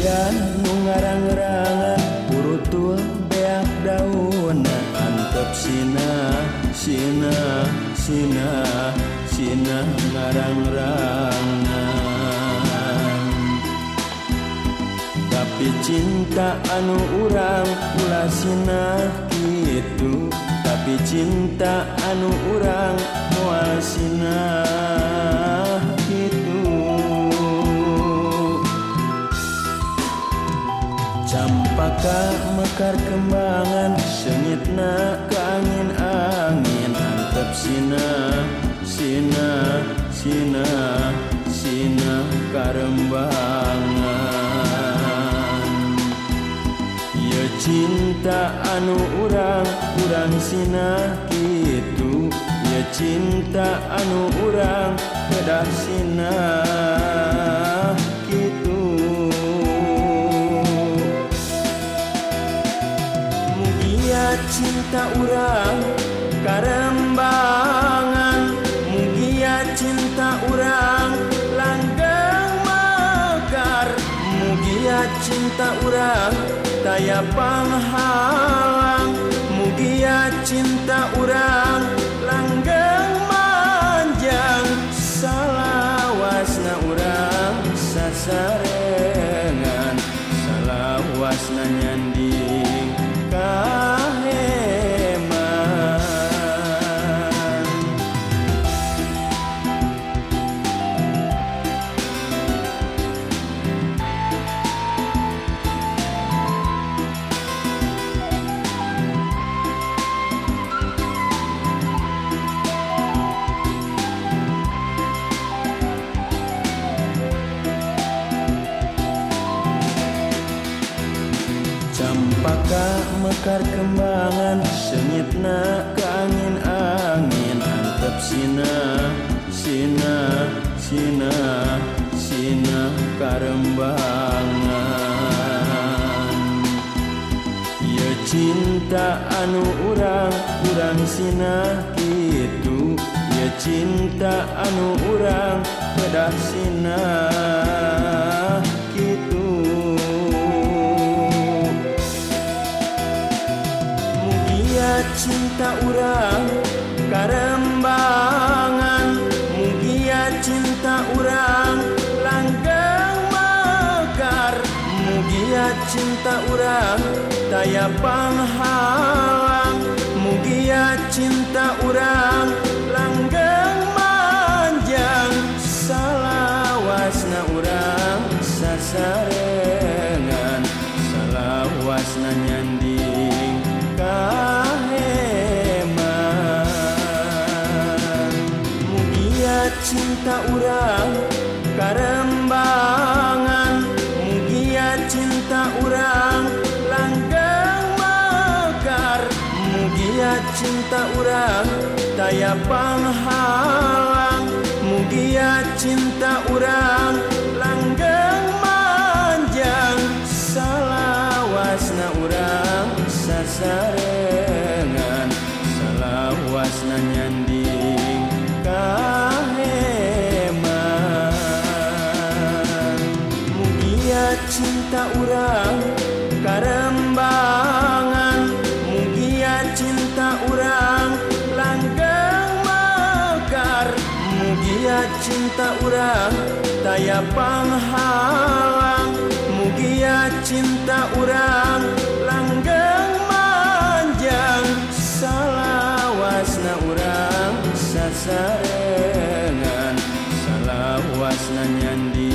Aya nu ngarang-rangan purutul beak daunna antep sina sina sina sina ngarang-rangan. Tapi cinta anu urang ulah sinah kitu, tapi cinta anu urang moal sinah kitu. Campaka mekar kembangan seungitna ka angin-angin antep sina sina sina sina karembangan. Ieu cinta anu urang urang sinah kitu, ieu cinta anu urang kedah sinah kitu. Mugia cinta urang karembangan, mugia cinta urang langgeng mekar, mugia cinta urang taya panghalang, mugia cinta urang langgeng manjang. Salawasna urang sasarengan, salawasna nyanding kaheman. Campaka mekar kembangan seungitna ka angin-angin antep sina sina sina sina karembangan. Ieu cinta anu urang urang sinah kitu, ieu cinta anu urang kedah sinah kitu. Mugia cinta urang karembangan, mugia cinta urang langgeng mekar, mugia cinta urang taya panghalang, mugia cinta urang langgeng manjang. Salawasna urang sasarengan, salawasna nyanding kaheman. Mugia cinta urang karembangan, mugia cinta urang langgeng mekar, mugia cinta urang taya panghalang, mugia cinta urang langgeng manjang. Salawasna urang sasarengan, salawasna nyanding kaheman. Mugia cinta urang karembangan, mugia cinta urang langgeng mekar, mugia cinta urang taya panghalang, mugia cinta urang langgeng manjang. Salawasna urang sasarengan, salawasna nyanding